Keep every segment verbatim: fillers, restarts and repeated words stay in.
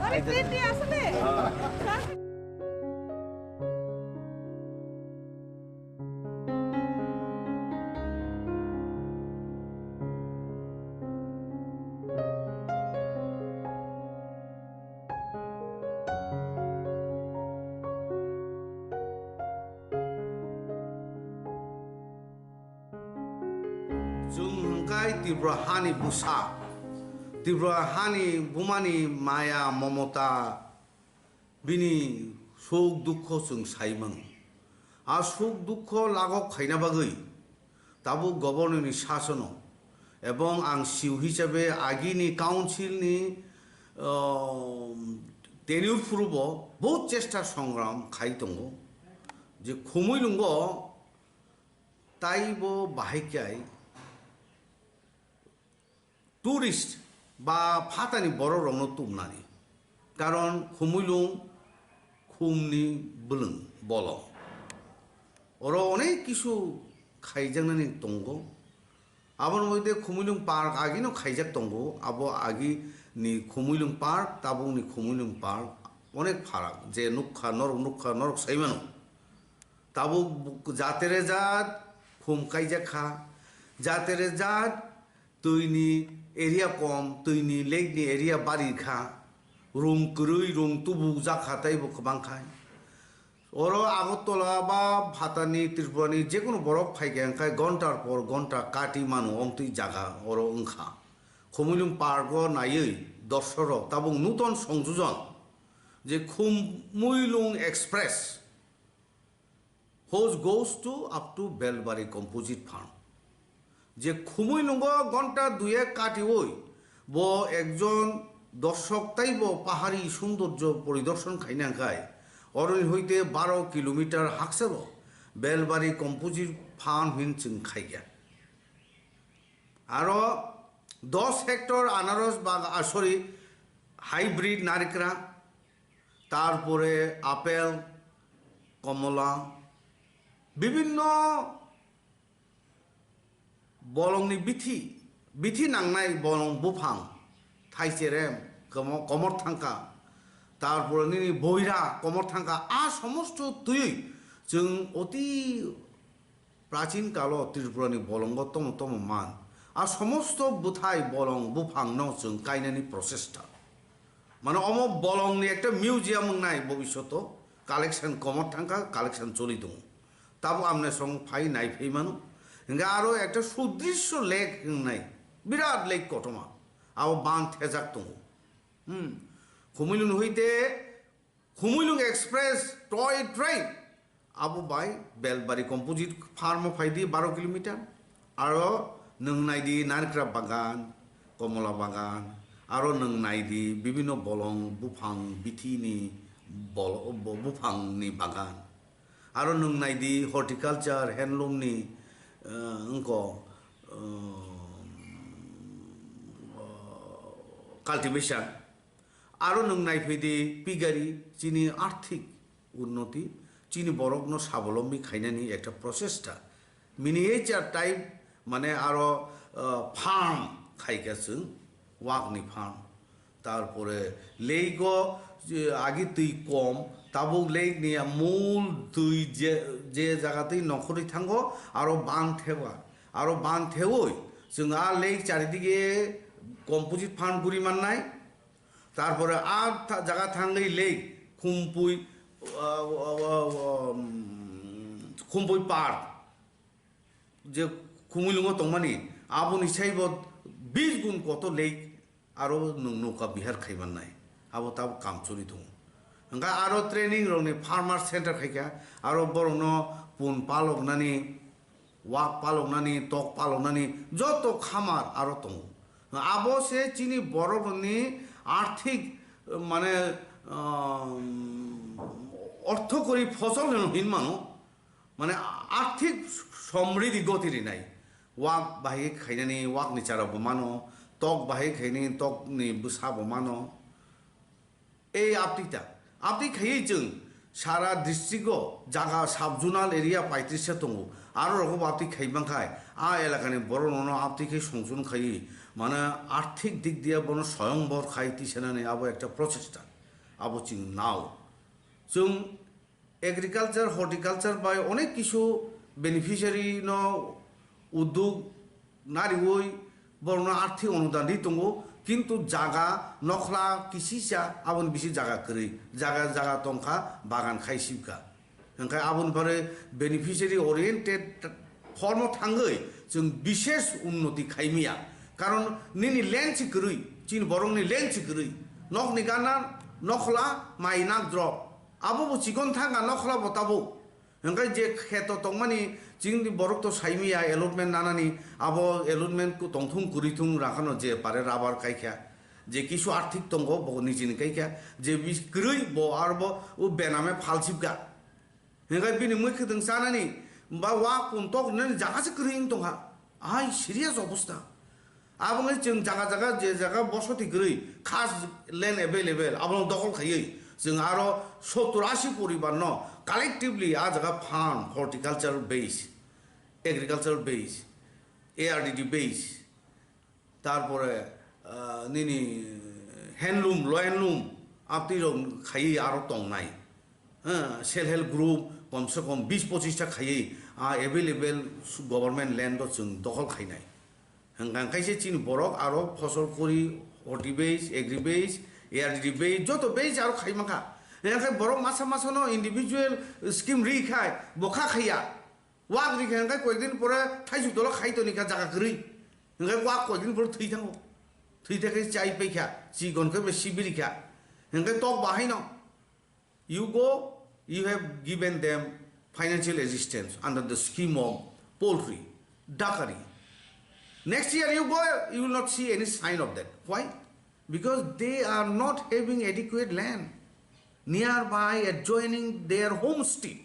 আরে ট্রেন দিয়ে আসলে Chwng hwnkhe Tripura hani bwsa, Tripura hani bumani maya momota, bini suk dukho chwng sai mano. A suk dukho laghok khaina bagwi tabuk governor ni sasono ebong ang C E O hisabe agini council ni, um, tenure phurubo bahut chesta songram khai tongo je Khumulwngo taibo bahai khe tourist ba phatani borok rokno tubnani, karon Khumulwng khumni bwlwng bolong, oro onek kisu khaijaknani tongo. Aboni moddhe Khumulwng park agino khaijak tongo, abo agini Khumulwng park, tabukni Khumulwng park onek pharak, je nukha norok, nukha norok saimano. Tabuk jatere jat khum kaijak kha, jatere jat twini area kom, twini lake ni area bari kha, rung kwrwi, rung tubuk jak kha teibo kwbang khai. Oro Agartala ba phatani Tripura ni jekunu borok phai khe hwnkhai gontar por gonta kati manu omtwi jaga oro wngkha. Khumulwng park o naiwi dorshok rok tabuk nuton songjujon je Khumulwng Express, which goes to up to Belbari Composite Farm. Je Khumulwngo gonta duye katiwi bo ekjon dorshok teibo pahari sundorjo poridorshan khaina hwnkhe oroni hoite baro kilometer haksalo Belbari Composite Farm hin chwng khaikha. Aro dos hectare anaros bag-, ah, sorry, hybrid narikra, tarpore apple, komola, bibinno bolongni bithi, bithi nangnai bolong buphang, thaicherem, komo-, komor thangka, tarpore nini boira komor thangka, a somosto twiwi chwng oti prachin kalo Tripurani bolongo tomo tomo man. A somosto bwthai bolong buphangno chwng kainani prochesta. Mane omo bolongni ekta museum wngnai bobishoto collection komor thangkha, collection choli tongo. Tabo amne song phai nai phai mano. Hingke aro ekta sudrisho lake wngnai, birat lake kotorma. Abo ban thejak tongo. Hmm. Khumulwng hoite Khumulwng Express toy train abo bai Belbari Composite Farm o phaidi baro kilometer. Aro nwng naidi narikra bagan, komola bagan, aro nwng naidi bibinno bolong buphang bithini bol-, bo-, buphangni bagan. Aro nwng naidi horticulture, handloom ni, eh, wngko, eh, cultivation. Aro nwng naiphai di pigari chini arthik unnoti, chini borokno sabolombi khainani ekta prochesta. Miniature type, mane aro, ah, farm khaikha chwng, wakni farm. Tarpore lake o, je, agi twi kom, tabuk lake ni mul twi je, je jaga twi nongkhorwi thango, aro ban theba. Aro ban thewi Chwng a lake charidige composite fund guri mannai, tarpore a tha-, jaga thangwi lake Khumpui, uh, uh, uh, um, Khumpui Park, je Khumulwngo tongmani, aboni saibo bis gun kotor lake aro nwng nouka bihar khai mannai, abo tabuk kam choli tongo. Hwnkhe aro training rokni farmer center khaikha, aro borokno pun paloknani, wak paloknani, tok paloknani joto khamar aro tongo. Abo se chini borok rokni arthik, mane, um, orthokori phosol hino hinmano, mane arthik somridi goti rinai. Wak bahai khainani wakni chara bo mano, tok bahai khainani tokni bwsa bo mano. Ei aptwi ta, aptwi khaiwi chwng sara district o jaga sub zonal area paitris se tongo, aro rogo bo aptwi khai mankhai, a elakani borok nono aptwi khai songchun khaiwi, mane arthik dik diya bono soyongbor khai tisanani abo ekta prochesta, abo chwng nao. Chwng agriculture, horticulture bai onek kisu beneficiary no uddog nariwi borokno arthik onudan ri tongo, kintu jaga nokhla kisisa aboni bisi jaga kwrwi, jaga jaga tongkha bagan khai sibkha. Hwnkhe aboni pore beneficiary oriented form o thangwi chwng bishesh unnoti khaimaya, karon nini land si kwrwi, chini borokni land si kwrwi, nokni gana nokhla mai nak drop, abo bo chikon thangkha nokhla bo tabuk. Hwnkhe je kheto tongmani chini borok to saimaya allotment nanani, abo allotment ku tongthung kwrwithung rakhano je pare rubber kaikha, je kisu arthik tongo bo nijini kaikha, je bis kwrwi bo arbo o bename phalsibkha. Hwnkhe bini mui khwtwng chanani ba wa kuntok nani jaga se kwrwi wng tongkha. Ai serious obostha. Abo wngwi chwng jaga jaga je jaga bosoti kwrwi khas land available abono dokhol khaiwi chwng aro sottor ashi poribar no collectively a jaga farm, horticulture base, agriculture base, A R D D base, tarpore, ah, nini handloom, lo handloom, aptwi rok khaiwi aro tongnai. Ha, self help group komse kom bis pochis ta khaiwi, ah, available government land o chwng dokhol khainai. Hwnkha khe se chini borok aro phosol kori, horti base, agri base, A R D D base, joto base aro khai mankha. Hwnkhe borok masa masa no individual scheme ri khai, bo kha khaiya. Wak ri kha hwnkhe koyekdin pore thaisuk dolo khai toni kha jaga kwrwi. Hwnkhe wak koyekdin pore thwi thango. Thwi thakhe chai pai kha, chikon khe be sibiri kha. Hwnkhe tok bahai no. You go, you have given them financial assistance under the scheme of poultry, duckery. Next year you go, you will not see any sign of that. Why? Because they are not having adequate land nearby adjoining their homestead.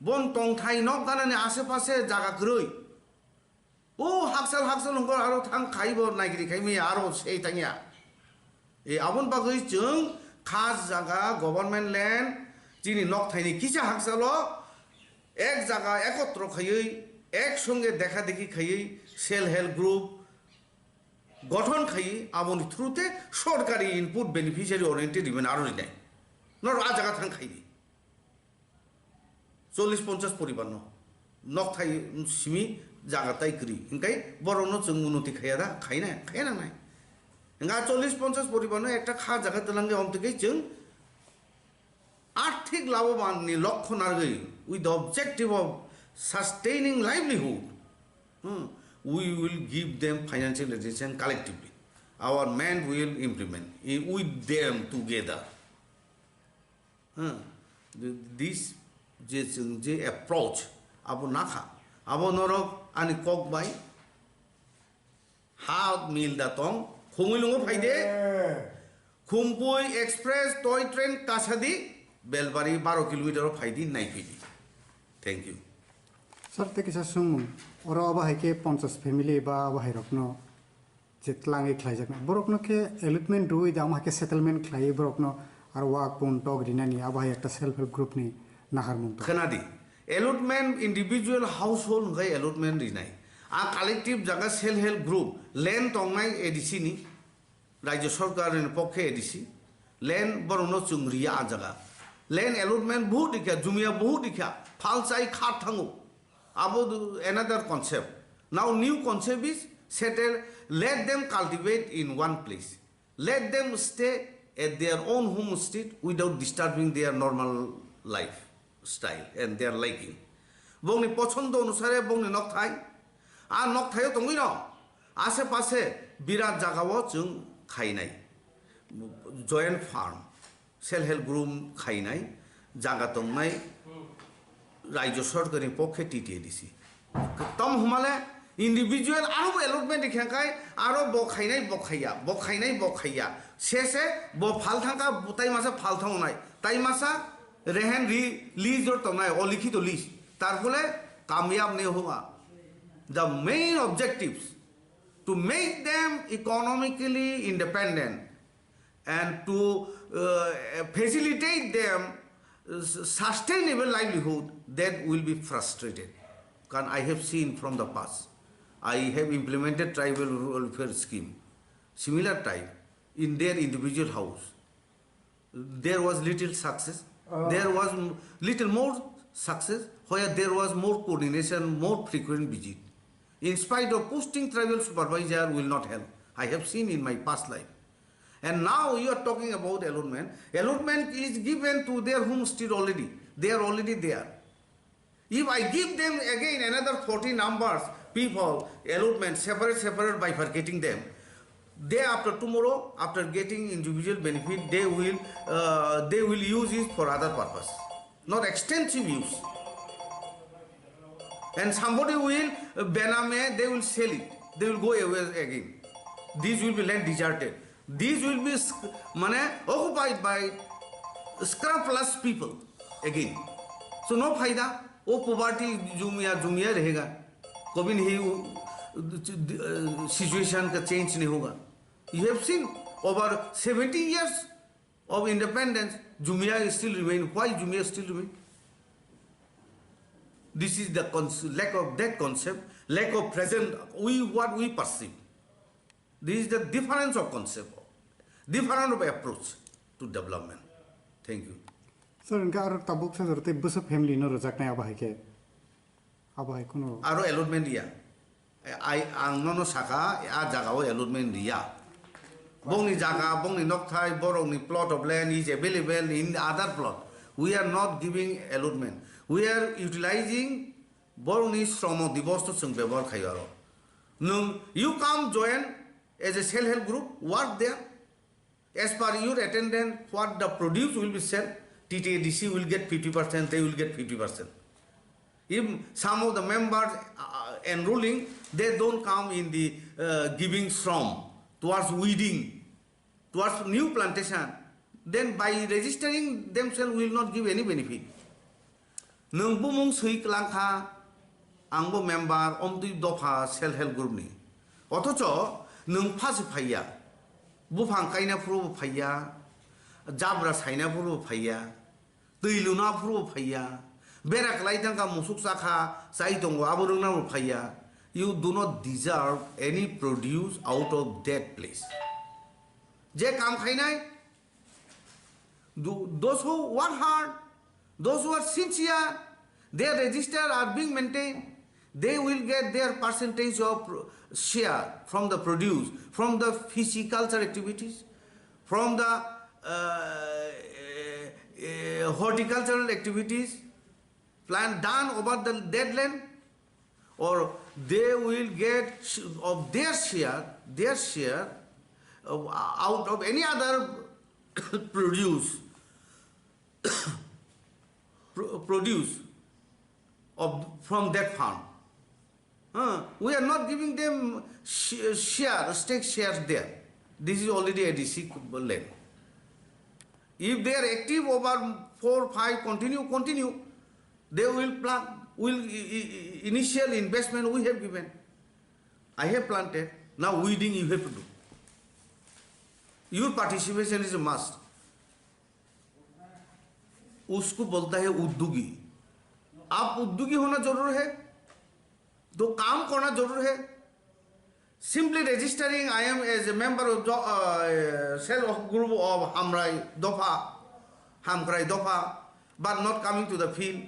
Bon tongthai nok ganani ashe pashe jaga kwrwi. O haksal haksal hwnkhe aro thang khai bo naigri khai maya aro sei tangya. E aboni bagwi chwng khas jaga government land chini nokthaini kisa haksalo ek jaga ekotro khaiwi ek songe dekha dekhi khaiwi self help group gothon khaiwi aboni through te sorkari input beneficiary oriented even aro rinai. Noro a jaga thang khaidi. Chollish ponchash poribar no nokthai simi jaga tai kwrwi, hwnkhe borok no chwng unoti khaiya da, khaina, khaina nangnai. Hwnkhe chollish ponchash poribar no ekta kha jaga twlangwi omtwkhe chwng arthik laboban ni lokho nargwi, with the objective of sustaining livelihood, hmm, we will give them financial assistance collectively. Our men will implement i-, with them together. Hmm. This je chwng je approach abo nakha, abo norok ani kok bai ha mil da tong, Khumui lungo phai de, Khumpui Express toy train kasa di, Belbari baro kilometer o phai di, nai phai di. Thank you. Sir, tei kisa swngmung, oro abo hai khe ponchash family ba abo hai rokno je tlangwi khlaijaknai. Borokno khe allotment rwui da, omo hai khe settlement khlaiwi borokno aro wak pun tok rinani, abo hai ekta self help group ni naharmung tong. Khwnadi, allotment individual household hwnkhe allotment rinai. A collective jaga self help group, land tongnai A D C ni, Rajya Sarkar ni pokhe A D C, land borokno chwng riya a jaga. Land allotment buhut rikha, jumia buhut rikha, phalchai khat thango. Abo another concept. Now new concept is settle, let them cultivate in one place. Let them stay at their own homestead without disturbing their normal lifestyle and their liking. Bongni pochondo onusare bongni nokthai, a nokthaio tongwi no, ashe pashe birat jagao chwng khainai. Joint farm, self help group khainai, jaga tongnai, Rajya Sarkarni pokkhe T T A D C. Tom humale individual aro bo allotment rikha khai aro bo khainai bo khaiya, bo khainai bo khaiya. Se se bo phal thangkha, bo tai masa phal thangnai, tai masa rehen ri lease jor tongnai, o likhito lease. Tar phole kamyab ne hua. The main objectives to make them economically independent and to uh, facilitate them uh, sustainable livelihood that will be frustrated. Can I have seen from the past. I have implemented tribal welfare scheme, similar type, in their individual house. There was little success. There was m- little more success where there was more coordination, more frequent visit. In spite of posting, tribal supervisor will not help. I have seen in my past life. And now you are talking about allotment. Allotment is given to their homestead already. They are already there. If I give them again another forty numbers people allotment, separate separate, bifurcating them, day after tomorrow, after getting individual benefit, they will uh, they will use it for other purpose, not extensive use. And somebody will uh, bename, they will sell it, they will go away again. This will be land deserted. This will be sc- mane occupied by scrupless people again. So no phaida, o poverty jumia jumia rehega. Kobin hi uh, situation ka change nahi hoga. You have seen over seventy years of independence, jumia still remain. Why jumia still remain? This is the cons- lack of that concept, lack of present, we what we perceive. This is the difference of concept, different of approach to development. Thank you. Sir, hingke aro tabuk sajor tei bwsa family no rwjaknai abo hai khe? Abo hai kheno. Aro allotment ya. Ai, ang nono saka, a jaga o allotment riya. Bongni jaga, bongni nokthai, borokni plot of land is available in other plot. We are not giving allotment. We are utilizing borokni shromo divos to chwng bebohar khaio aro. Nwng, you come join as a self help group, work there. As per your attendance, what the produce will be sell, T T A D C will get fifty percent, they will get fifty percent. If some of the members uh, enrolling, they don't come in the uh, giving shrom towards weeding, towards new plantation, then by registering themselves will not give any benefit. Nwng bumung swi kwlang kha, ang bo member omtwi dopha self help group ni. Othocho nwng phasi phaiya. Buphang kaina phuru bo phaiya, jabra saina phuru bo phaiya, twi luna phuru bo phaiya, bera kwlai thang kha musuk cha kha chai tongo abo rwngna bo phaiya. You do not deserve any produce out of that place. Je kam khainai, Tho- those who work hard, those who are sincere, their register are being maintained, they will get their percentage of pro- share from the produce, from the fishiculture activities, from the uh, uh, uh, horticultural activities, plant done over the dead land, or they will get sh- of their share, their share uh, out of any other produce, pro- produce of from that farm. Huh? We are not giving them sh- share, stake shares there. This is already a D C land. If they are active over four, five, continue, continue, they will plan, will i- i- i- initial investment we have given. I have planted. Now weeding you have to do. Your participation is a must. उसको बोलता है उद्योगी। आप उद्योगी होना जरूर है, तो काम करना जरूर है। Simply registering I am as a member of the uh, self group of Hamrai Dopha, Hamkrai Dopha, but not coming to the field,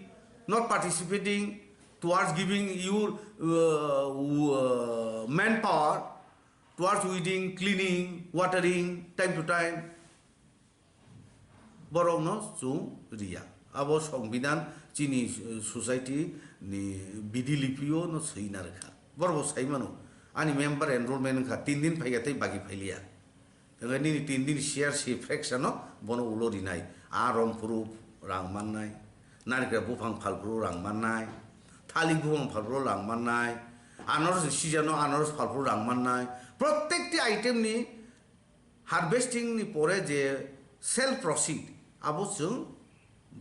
not participating, towards giving your uh, uh, manpower towards weeding, cleaning, watering time to time, borokno chwng riya. Abo songbidan chini society ni bidi lipio no swi narwkha. Borok bo sai mano, ani member enrollment wngkha, tin din phaikha tei bagi phailiya. Hwnkhe nini tin din C R C fraction no bono ulo rinai. A rong phuru rang mannai, narikra buphang phal phuru rang mannai, thalik buphang phal phuru rang mannai, anaros ni season no anaros phal phuru rang mannai. Prottekti item ni harvesting ni pore je sale proceed abo chwng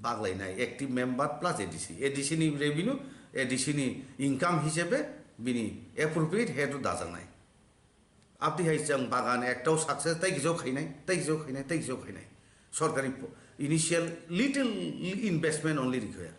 baglainai active member plus A D C. A D C ni revenue, A D C ni income hisabe bini appropriate head o dajaknai. Abdi hai chwng bagan ektao success tei kisa khainai, tei kisa khainai, tei kisa khainai. Sorkari po-, initial little investment only required.